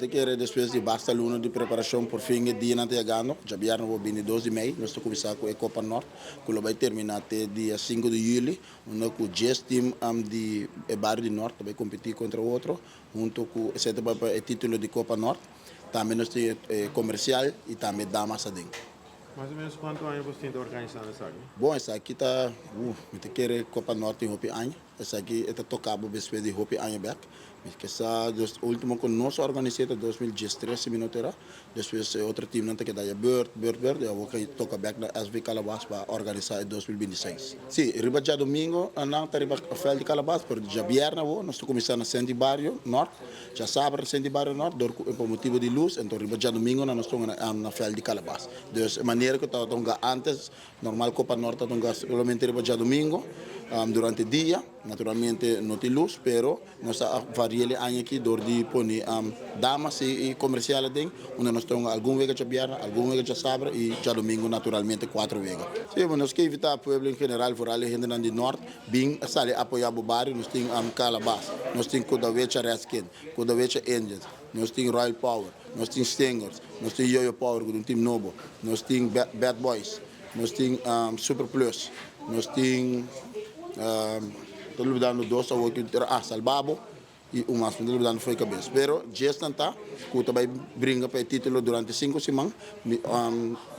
Ta kere despues di basta luna di preparacion por fin e dianan ta yegando. Djabièrnè bo bini 2 di mei nos ta cuminsa cu e Copa Nort cu lo bay termina te dia 5 di juli, unda cu 10 team di e bario di Nort ta bay competi contra otro hunto cu esey ta bay pa e titulo di Copa Nort. Tambe nos tin e comercial y tambe damas aden. Mas o menos cuanto aña boso tin ta organisando esaki? Bon, esaki ta, mi ta kere Copa Nort tin hopi aña. Esaki e ta toca bo despues di hopi aña bek. Mi ke sa dus ultimo cu nos a organisa ta 2013 si mi no ta era. Despues e otro teamnan ta keda ya beurt, beurt, beurt y awor ke toca bek na SV Calabas pa organisa e 2026. Si, riba djadomingo nan ta riba veld di Calabas, pero djabierne awor nos ta cuminsa na Centro di Bario Nort, djasabra na Centro di Bario Nort dor cu pa motibo di luz, enton riba djadomingo nan nos ta hunga na veld di Calabas. Dus e manera cu tabata hunga antes. Normal Copa Norte ta hunga solamente riba djadumingo durante dia. Naturalmente no tin luz, pero nos a varia e aña aki dor di pone damas y comercial aden, unda nos ta hunga algun wega djabièrnè, algun wega djasabra y djadumingo naturalmente cuatro wega. Si, nos ke invita pueblo en general, vooral e hendenan di Nort, bin sali apoya bo bario. Nos tin Calabas, nos tin Kudawecha Redskin, Kudawecha Indians, nos tin Royal Power. Nos tin Stingers, nos tin Yoyo Power ku ta un team nobo, nos tin Bad Boys, nos tin Super Plus, nos tin, ta lubidando dos awor ku ah Salbabo i un mas, mi ta lubidando for e kabes. Pero djesnan ta ku ta bai bringa pa e titulo durante sinku siman.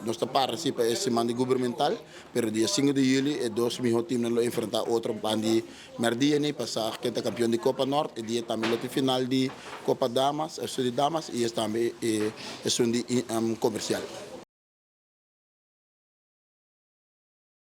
Nos ta para si pa e siman di gubermental, pero dia 5 di juli e dos miho teamnan lo enfrenta otro bandi Merdia ni pasa ken ta campeon di Copa Nort, e dia tambe lo tin final di Copa Damas, esun di Damas y es tambe esun di Comercial.